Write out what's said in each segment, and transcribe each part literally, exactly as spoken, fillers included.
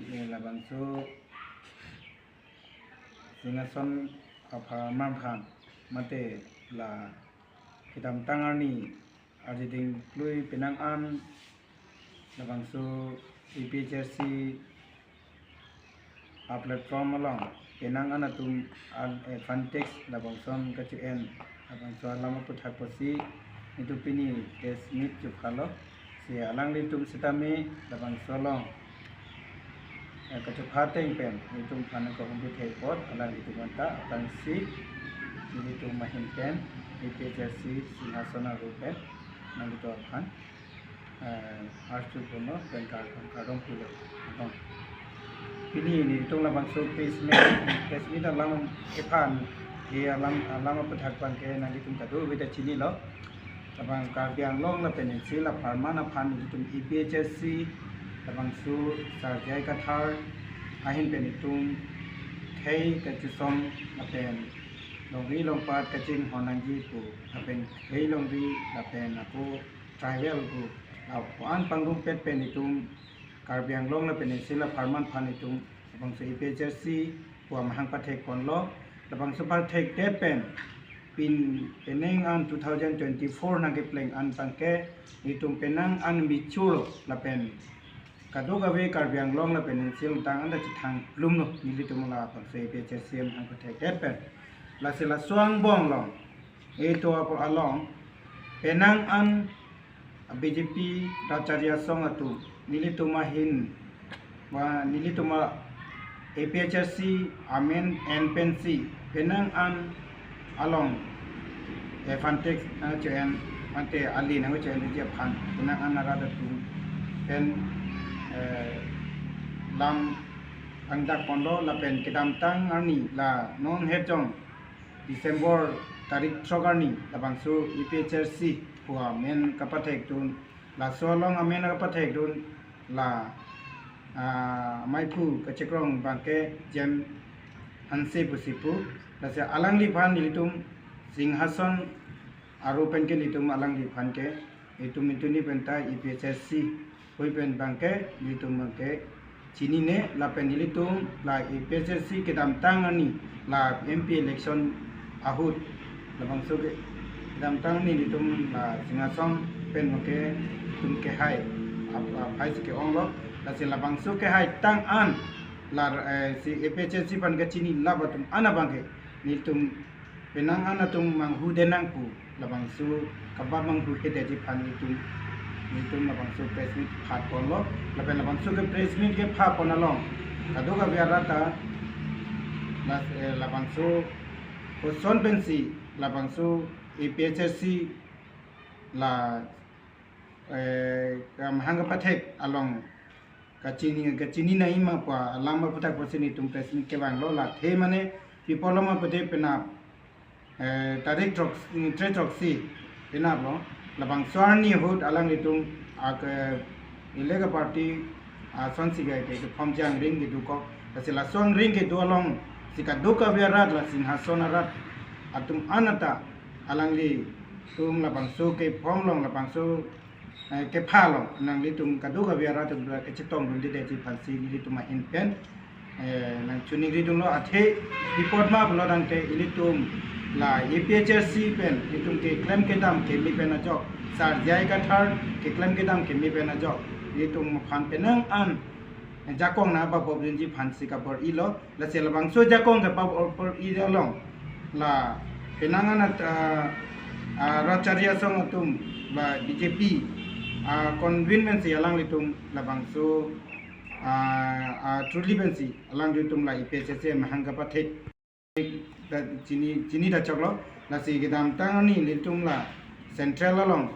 Eh, labangso Singhason apharman aphan mate la kedamtang arni arjiding klui penang an labangso A P H L C a platform along penang an atum al, eh, fund tax labangson kache-en labangso alam aphuthak pusi nelitum pini press meet chepha lo. Si alanglitum sitame labangso along, eh, kachepha ateng pen nelitum aphan kahumri thek apot alanglitum anta aphrangsi nelitum ahin pen A P H L C Singhason aru pen nanglitum aphan, eh, arju ponlo pen kar-, kardom pulo. Pini nelitum labangso press meet, press meet alam ephan, eh, alam, alam aphuthak abangke nanglitum kadokave ta chinilo. Labang Karbi Anglong lapen N C Hills apharman aphan nelitum A P H L C labangso Sar J I Kathar ahin pen nelitum khei kachesong lapen longri longpat kachinghon nangji pu lapen khei longri lapen ako tribal pu la ko-an pangrumpet pen nelitum Karbi Anglong lapen N C Hills apharman aphan nelitum labangso A P H L C pu amahang pathek ponlo. Labangso pathekdet pen pin penang an two thousand twenty-four nangkepleng an abangke nelitum penang an mature lapen kadokave Karbi Anglong lapen N C Hills adang anta chethang plumlo nelitum labangso A P H L C amahang pathekdet pen. Lasi laso angbong along, eto apor along penang an B J P Rajchari Asong atum nelitum ahin, ba nelitum A P H L C amen en pensi penang an along, eh, fund tax nangche-en, mate ali nangche-en ji aphan penang an arat atum pen, eh, lam angdak ponlo lapen kedamtang arni la non hejong December tarik throk arni labangso A P H L C pu amen kapathekdun, laso along amen kapathekdun la, ah, maiphu kachekrong abangke Jem Hanse pusi pu, lasi alangliphan nelitum Singhason aru pen ke nelitum alangliphan ke, nelitum mintuni penta A P H L C hui pen abangke nelitum abangke chinine lapen nelitum la A P H L C kedamtang arni la M P election ahut labangso ke kedamtang arni nelitum la Singhason pen abangke nelitum kehai ap-, aphai si ke-onglo, lasi labangso kehai tang an la, eh, si A P H L C aphan kachini lap atum an abangke nelitum penang an atum manghude nang pu labangso kabap manghuhedetji aphan nelitum, nelitum labangso press meet pha ponlo, lapen labangso ke press meet kepha pon along kadokave arat ta la, eh, labangso koson pensi labangso A P H L C la, eh, amahang kapathek along kachini, kachini nangji ma pu alam aphuthak pusi nelitum press meet kevanglo, la athe mane pi apotlo ma pulote penap, eh, tarik throk, tre throksi penaplo, labangso arni ahut alanglitum ak, eh, ilega party asonsi ke, ke, keform jang ring kedokok, lasi laso angring kedo along si kadokave arat la Singhason arat atum an anta alanglitum labangso keform along labangso, eh, kepha along nanglitum kadokave arat atum la kachetongdundedetji aphansi nelitum ahin pen, eh, nangchiningridunlo. Athe pi apot ma pulo tangte ilitum la A P H L C pen ilitum keklem kedam keme pen ajok, Sar J I Kathar keklem kedam keme pen ajok ilitum aphan penang an jakong nangpabopdunji aphansi kabor-ilo. Lasi labangso jakong kabor-, bor-i along la penang an at, ah, ah, Rajchari Asong atum la B J P, ah, convene pensi alanglitum labangso, ah, ah, truly pensi alanglitum la A P H L C amahang kapathek ta chini, chini ta choklo, lasi kedamtang arni nelitum la central along,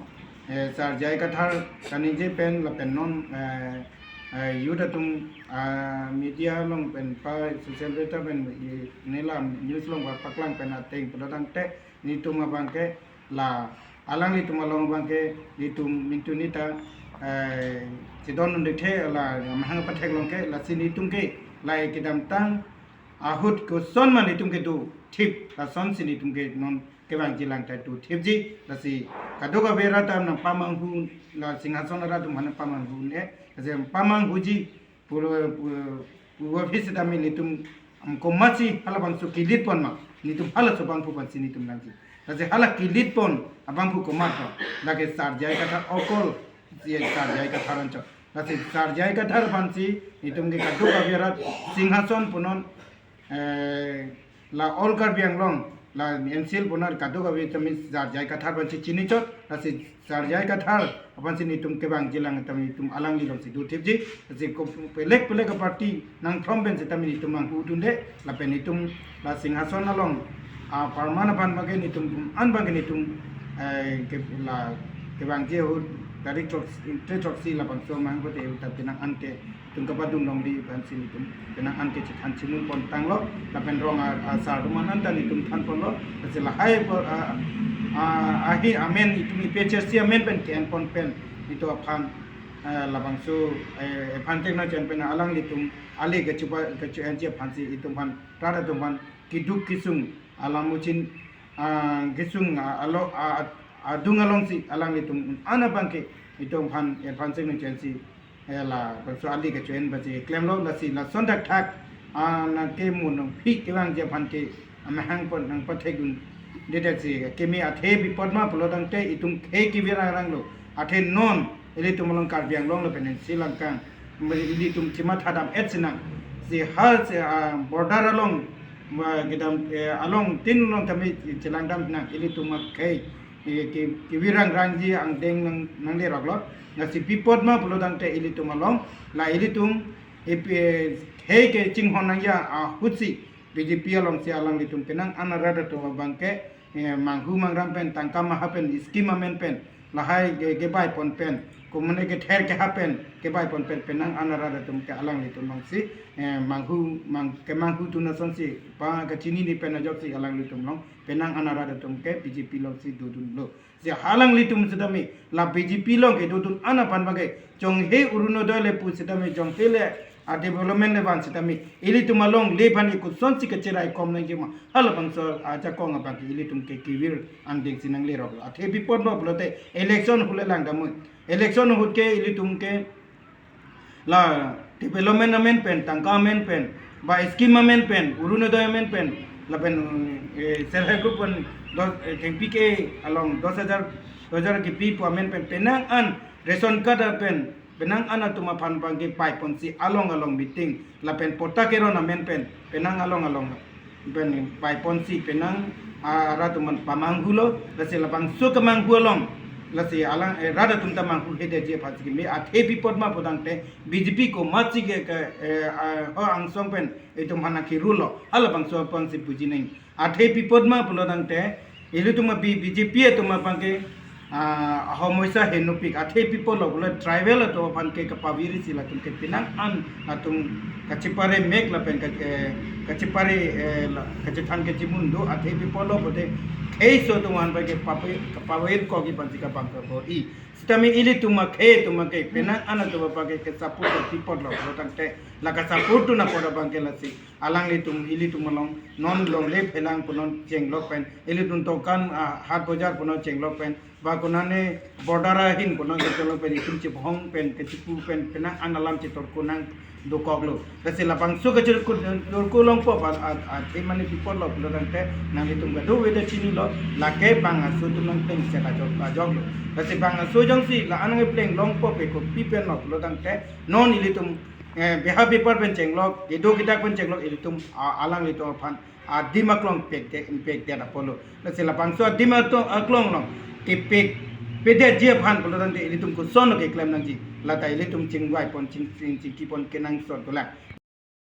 eh, Sar J I Kathar kaningje pen lapen non, eh, eh, youth atum, ah, media along pen pa social media pen, eh, nela news along pa paklang pen ateng pulo tangte nelitum abangke la alanglitum along abangke nelitum mintuni ta, eh, chedondunde the la amahang pathek along ke, lasi nelitum ke la kedamtang ahut koson ma nelitum kedo thip, lasonsi nelitum ke non kevangji lang ta do thipji, lasi kadokave arat ta nangpamanghu, la Singhason arat atum aphan nangpamanghune, lasi pamanghuji Pulo, pu-, pulo aphi sitame nelitum, um, komatsi halabangso kilit pon ma, nelitum halaso abangphu aphansi nelitum nangji. Lasi hala kilit pon abangphu komat to, lake Sar J I Kathar okol, si Sar J I Kathar anchot. Lasi Sar J I Kathar aphansi nelitum ke kadokave arat Singhason punon, eh, la all Karbi Anglong, la N C L punon kadokave tame Sar J I Kathar aphansi chinichot, lasi Sar J I Kathar aphansi nelitum kevangji lang tame nelitum alangli alongsi dothipji, lasi ko pelek pelek aparty nangthrom pen sitame nelitum manghu dunde, lapen nelitum la Singhason along, ah, apharman aphan abangke nelitum an abangke nelitum, eh, ke la kevangji ahut tarik throksi, throksi labangso amahang pote ahut ta penang an ke nelitum kapadun longri aphansi nelitum penang an ke chethan chimun pon tanglo, lapen rong a, a sar atum an ta nelitum than ponlo, lasi lahai apor, a, a, ahi amen itum A P H L C amen pen ke-en pon pen nelitum aphan, eh, labangso, eh, aphan tekna chen pen alanglitum ale kechuba, kechu-enji aphansi itum aphan, rat atum aphan keduk kesung alam uchin, ah, kesung, ah, alo, ah, adung alongsi alanglitum an abangke itum aphan, eh, aphan sing nang chensi, eh, labangso ale kechu-en aphansi klemlo, lasi lason thakthak, ah, nang ke mun nang phi kevangji aphan ke amahang pon nangpathek dundedet si keme athe pi apot ma pulo tangte itum khei kevirang ranglo. Athe non ilitum along Karbi Anglong lapen N C langkang, ilitum chimatha dam-et sinang. Si hal si, ah, border along, ma kedam, eh, along tin along tame chelang dam nang, ilitum akhei, eh, ke, kevirang rangji angdeng nang, nangleroklo. Lasi pi apot ma pulo tangte ilitum along, la ilitum, eh, pi, eh, khei kechinghon nangji ahutsi B J P alongsi alanglitum penang an arat atum abangke, eh, manghu mangram pen, tangka maha pen, scheme amen pen, lahai ke, kebai pon pen, komane kether keha pen, kebai pon pen, penang an arat atum ke alanglitum alongsi, eh, manghu, mang, kemanghu tun asonsi, pa kachinine pen ajoksi alanglitum along, penang an arat atum ke B J P alongsi dodunlo. Si alanglitum sitame, la B J P along kedodun an aphan abangke, jonghe Orunodoi le pu sitame, jonghe le a development le van sitame, ilitum alongle aphan ikut asonsi kacherai kom nangji ma, halabangso ajakong abangke ilitum ke kevir angdeng si nanglerok. Athe pi apot ma pulote election ahut le lang damnoi. Election ahut ke ilitum ke la development amen pen, tangka amen pen, ba scheme amen pen, Orunodoi amen pen, lapen, eh, self help group pen dos, eh, thengpi ke along dos hajar, dos hajar kepi pu amen pen, penang an ration card pen, penang an atum aphan abangke pai ponsi along along meeting, lapen patta keron amen pen, penang along along pen pai ponsi penang, ah, rat atum an pamanghulo, lasi labangso kemanghu along, lasi alang, eh, rat atum ta manghuhedetji aphansi keme, athe pi apot ma pulo tangte B J P komatsi ke, ke, eh, ah, ho angsong pen itum aphan nangkerulo, halabangso aphansi buji nang. Athe pi apot ma pulo tangte, ilitum a B-, B J P atum abangke, ah, ahomoisa henopik, athe pi apotlo pulo tribal atum aphan ke kapavirsi latum ke penang an atum kachepare mek lapen ka, eh, kachepare, eh, la, kachethan kechimun do, athe pi apotlo pulote kheiso atum aphan abangke pape, kapavirkokji aphansi kabang kabor-i. Sitame ilitum akhei atum ke penang an atum abangke ke support pi apotlo pulo tangte, la ka support tun apot abangke lasi alanglitum ilitum along non longle phelang punon chenglok pen, ilitum dokan, ah, hat bojar punon chenglok pen, ba konane border ahin punon chenglok pen, itum chibhong pen, kechipu pen, penang an alam chetorko nang dokoklo. Lasi labangso kechitorko longpo ba, ah, ah, athe mane pi apotlo pulo tangte, nanglitum kadokave ta chinilo, lake bang aso atum nangplengset ajok, ajoklo. Lasi bang aso jongsi la-an nangpleng longpo pe kopi penlo pulo tangte, non ilitum, eh, beha bepar pen chenglok, kedo kedak pen chenglok, ilitum, ah, alanglitum aphan adim aklong pekdet, pekdet apotlo. Lasi labangso adim ato-, aklong along kepekpedetji aphan pulo tangte ilitum kosonlo keklem nangji. Lata ilitum chingvai pon, ching, ching, chingki pon kenangsot dolang.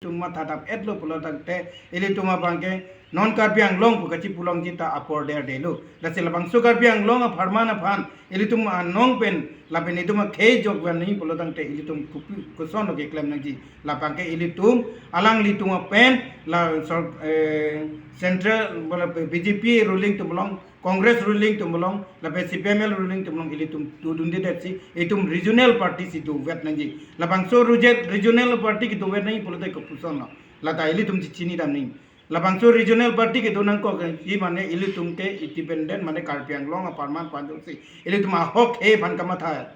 Itum matha dam-etlo pulo tangte ilitum abangke non Karbi Anglong pu kachipu longji ta apor derdelo. Lasi labangso Karbi Anglong apharman aphan ilitum anong pen lapen itum akhei jok van nangji pulo tangte ilitum kopi, kosonlo keklem nangji. Labangke ilitum, alanglitum apen, la sor-, eh, central, bola B J P ruling atum along, Congress ruling atum along, lapen C P I M L ruling atum along ilitum dodundedetsi, itum regional party si dovet nangji. Labangso ruje-, regional party kedovet nangji pulote kopusonlo. Lata ilitum chechini dam nangji. Labangso regional party kedo nangkok, i mane ilitum ke independent mane Karbi Anglong apharman aphan jongsi ilitum ahok he aphan kamatha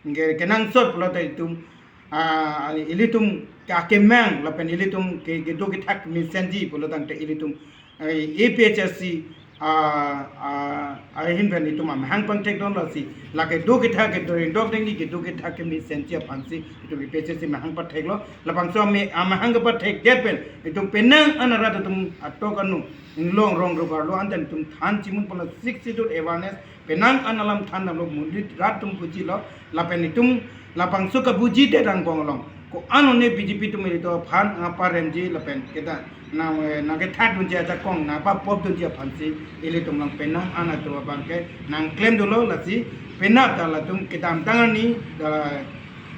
ke, kenangsot pulote itum ah, ilitum ke akemang lapen ilitum ke kedo kethak mesenji pulo tangte ilitum, eh, A P H L C, ah, ah, ahin pen itum amahang pangthekdun lasi, lake do kethak kedo ringdok dengni kedo kethak kemesenji aphansi itum A P H L C mahang patheklo. Labangso ame-, amahang kepathekdet pen itum penang an arat atum atok anu inglong rong rogar lo antan itum than chimun pon lo, Sixth Schedule awareness penang an alam than damlo, monit rat atum bujilo, lapen itum labangso kabuji det angbong along ko-an one B J P atum ilitum aphan, ah, paremji lapen kita nang, eh, nangkethakdunji ajakong nangpapopdunji aphansi ilitum along penang an atum abangke nangklemdunlo. Lasi penap ta latum kedamtang arni, da,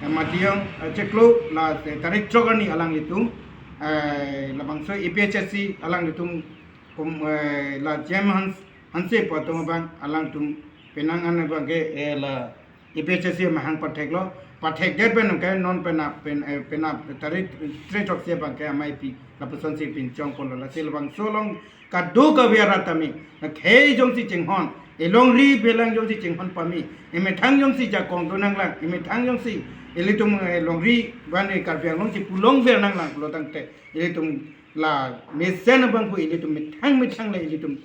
eh, mati yong, eh, chiklo la, eh, tarik throk arni alanglitum, eh, labangso A P H L C alanglitum kum, eh, la Jem Hans-, Hanse pu atum abang alangtum penang an abangke, eh, la A P H L C mahang patheklo, pathekdet pen ke non penap pen, eh, penap tarik throk si abangke amei pi lapusonsi pinchong ponlo. Lasi labangso along kadokave arat tame, na khei jongsi chinghon, elongri belang jongsi chinghon pame, emethang jongsi jakong do nanglang, emethang jongsi ilitum, eh, longri bani Karbi Anglong si pulongver nanglang pulo tangte ilitum la mesen abang pu ilitum methang methang le ilitum,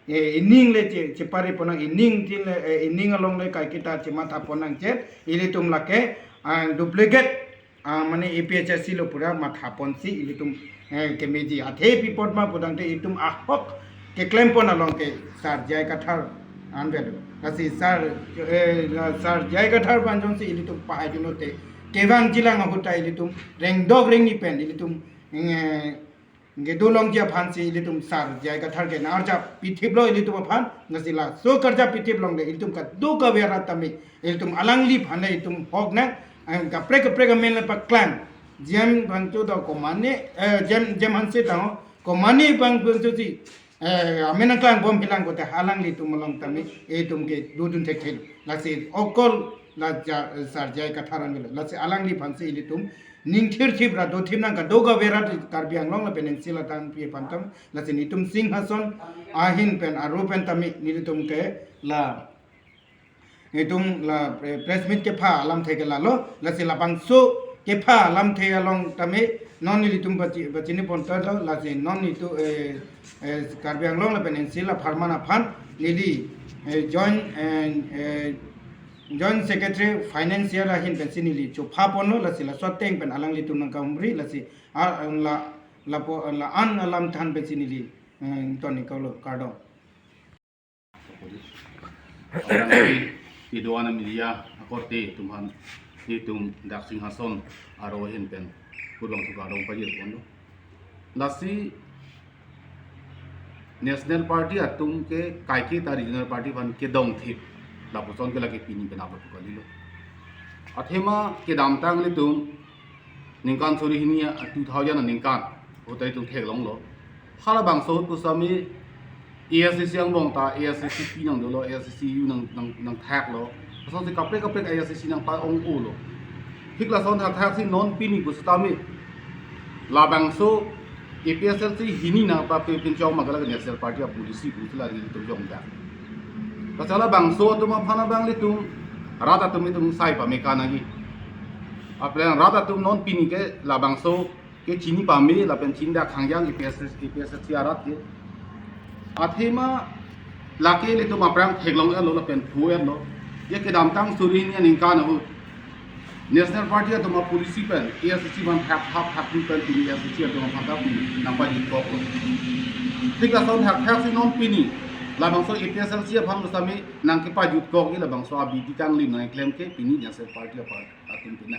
eh, ining le che, chepare ponnang, ining tin le, eh, ining along le kaiketa chematha ponnang che, ilitum lake, ah, duplicate, ah, mane A P H L C lo pura matha ponsi ilitum, eh, kemeji. Athe pi apot ma pu tangte itum ahok keklem pon along ke Sar J I Kathar anvet. Lasi Sar, eh, Sar J I Kathar aphan jongsi ilitum pahai juno te kevang jilang ahut ta ilitum rengdok rengni pen ilitum, eh, kedo longji aphansi ilitum Sar J I Kathar ke nang-arjap pithiplo ilitum aphan. Lasi laso karjap pithip along le ilitum kadokave arat tame ilitum alangli aphan le itum hok nang, eh, kaprek kaprek amen le paklang. Jem Bangcho do komane, eh, Jem, Jem Hanse do komane Bang Bangcho si, eh, amen nangklang bom hilang kote halanglitum along tame itum ke dodun thekthe. Lasi okol la ja, Sar J I Kathar anvet. Lasi alangli aphansi ilitum ning thirthip ra dothip nang kadokave arat Karbi Anglong lapen N C L adang pi aphan tam, lasi nelitum Singhason ahin pen aro pen tame nelitum ke la, nelitum la, eh, press meet kepha alamthe ke lalo. Lasi labangso kepha alamthe along tame non nelitum bachi-, bachini pon tanglo, lasi non nelitum, eh, eh, Karbi Anglong lapen N C L apharman aphan neli, eh, joint, eh, eh, Joint Secretary Financial ahin pensi neli chopha ponlo, lasi laso ateng pen alanglitum nangkahumri, lasi a, la, lapu, la-an alam than pensi neli, eh, ton ni kaulo, kardom. Orang di, di dua na media akorte atum aphan nelitum dak Singhason aro ahin pen kurang suka dong pajir ponlo. Lasi National Party atum ke kaiketa regional party aphan kedongthip, lapuson ke lake pini penap apukalilo. Athema kedamtang ilitum ningkan suri hini, ah, two thousand aningkan ahut ta itum theklonglo. Halabangso ahut pusitame A I C C angbong ta A I C C P nang dolo, A I C C U nang, nang, nangthaklo. Lasonsi kaprek kaprek A I C C nangpa-ong-olo. Thik lason thakthaksi non pini pusitame labangso A P H L C hini nangpape pinchong ma ke lake National Party a-policy pu si la ilitum jongda. Lasi labangso atum aphan abang ilitum rat atum itum sai pame kanagi. Aphrang rat atum non pini ke labangso ke chini pame lapen chinida khangjang A P H L C, A P H L C arat ke. Athema lake ilitum aphrang theklong-etlo lapen phu-etlo. Ye kedamtang suri hini aningkan ahut National Party atum a-policy pen A I C C aphan thakthap thakthap pen pini A I C C atum aphan ta pini nangpajutkoklo. Thik lason thakthaksi non pini labangso A P H L C aphan pusitame nangkepajutkokji, labangso abidi kanglim nangklem ke pini National Party aphan atum pina.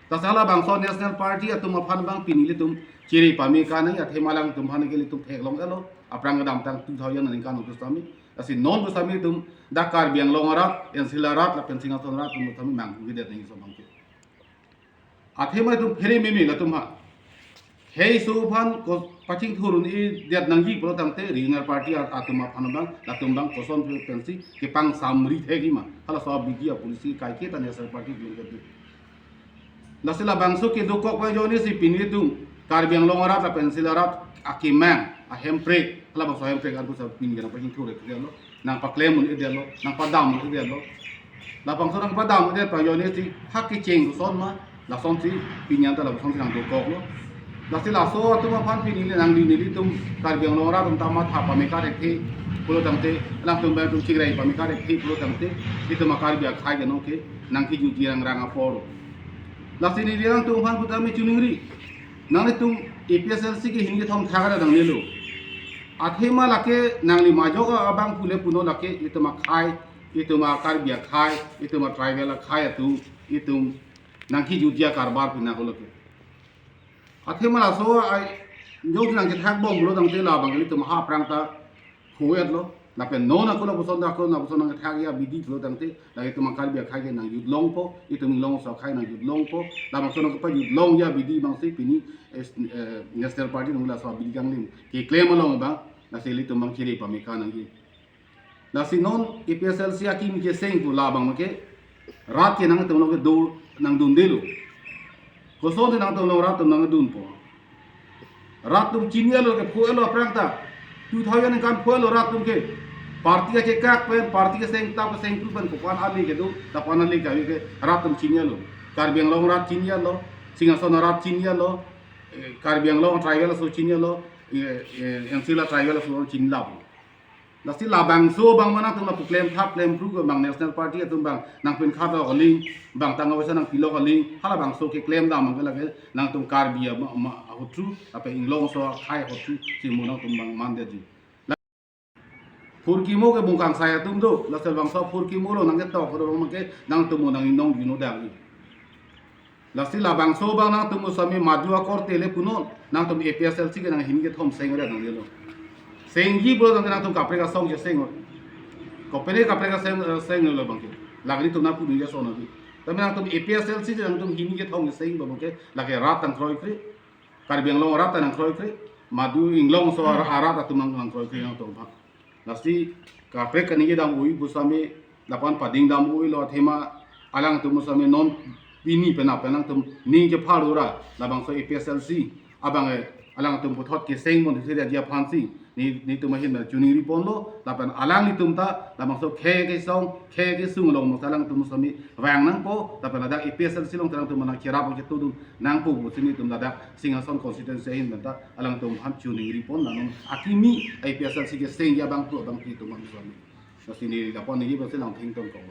Lasi halabangso National Party atum aphan abang pini ilitum chiri pame kanai, athema alangtum aphan ke ilitum theklong-etlo, aphrang kedamtang two thousand aningkan ahut pusitame. Lasi non pusitame itum dak Karbi Anglong arat, N C L arat lapen Singhason arat atum pusitame manghuhidet nangji ason abang ke. Athema itum phere meme latum ha. Heiso aphan ko pachingthur un-edet nangji pulo tangte regional party at-, atum aphan abang, latum abang koson pensi kepangsamri thekji ma. Halaso abidi a-policy kaiketa National Party atum ke. Lasi labangso kedokok ajoinesi pini itum Karbi Anglong arat lapen N C L arat akemang, ahemprek, halabangso ahemprek antu sa pini nangpachingthur-etlo, nangpaklem un-edetlo, nangpadam un-edetlo. Labangso nangpadam un-edet ajoinesi hak kecheng koson ma, Lasonsi pini anta lasonsi nangdokoklo. Lasi laso atum aphan pini neli nangli nelitum Karbi Anglong arat atum ta matha pame kathekthe pulo tangte, alangtum abang atum chingrai pame kathekthe pulo tangte, itum a-Karbi akhei ke nonke nangkejutji rangrang apor. Lasi neli alangtum aphan pu tame choningri. Nanglitum A P H L C ke hini kethom thakra nangnelo. Athema lake nangli majok abang pule punon, lake itum akhei, itum a-Karbi akhei, itum a-tribal akhei atum, itum nangkejutji akarbar pina ko lake. Athema laso ai jongsi nangkethakbom pulo tangte labang ilitum ha aphrang ta pho-etlo. Lapen non ako lapuson ta ako lapuson nangkethakji abidi pulo tangte, lake itum a-Karbi akhei ke nangjutlongpo, itum Inglong aso akhei nangjutlongpo. Labangso nangpajutlongji abidi abangsi pini, eh, eh, National Party nang laso abidi kanglim keklem along abang, lasi ilitum abang chingrai pame ka nangji. Lasi non A P H L C akimi keseng pu labang ke rat ke nangtum along kedo nangdundelo. Kosonsi nangtum along rat atum nangdunpo? Rat atum chinilo ke pho-etlo aphrang ta. Two thousand ningkan pho-etlo rat atum ke. Party kachekak pen, party keseng ta keseng tu pen kopan ale kedo, lapu-an ale kave ke rat atum chinilo. Karbi Anglong rat chinilo, Singhason arat chinilo, eh, Karbi Anglong tribal aso chinilo, eh, eh, N C la tribal aso chinilo. Lasi labangso abang ma nangtum lapu klemthap klemphru ke abang National Party atum abang nangpinkhat lo kali, abang tangka poisa nangpilo kali, halabangso keklem dam abang ke lake nangtum Karbi ama, ama ahuthu, lapen Inglong aso akhei ahuthu si mo nangtum abang mandetji. La-, phurkimo ke bung kangsai atum do, lasi labangso phurkimo lo nangketok do abang ke nangtum mo nang inong juno dang. Lasi labangso abang nangtum mo sami madu akorte le punon, nangtum A P H L C ke nang hini kethom seng ore nangnelo. Sengji pulo tangte nangtum kaprek asong je seng ore. Kopine kaprek aseng, eh, senglo abang ke. Lake nelitum nangpudun je ason abi. Tame nangtum A P H L C je nangtum hini kethom je seng abang ke, lake rat nangkroikre. Karbi Anglong rat nangkroikre. Madu Inglong aso ar-, arat atum nang, nangkroikre nangtum abang. Lasi kaprek kaningje dam oi pusitame lapu-an pading dam oilo, athema alangtum pusitame non pini penap alangtum ningje pharo ra labangso A P H L C abang, eh, alangtum puthot keseng mon thiri aji aphansi ne, netum ahin choningri ponlo, lapen alanglitum ta labangso khei kesong khei kesung along mo alangtum pusitame vang nangpo, lapen ladak A P H L C along alangtum nangcherap nangchetudun nangpo pusi netum ladak Singhason constituency ahin pen ta alangtum aphan choningri pon, nang akimi A P H L C kesengji abang pu abang pi atum pusitame. Lasi ne lapu-an neli bangsi lang thengtong kok.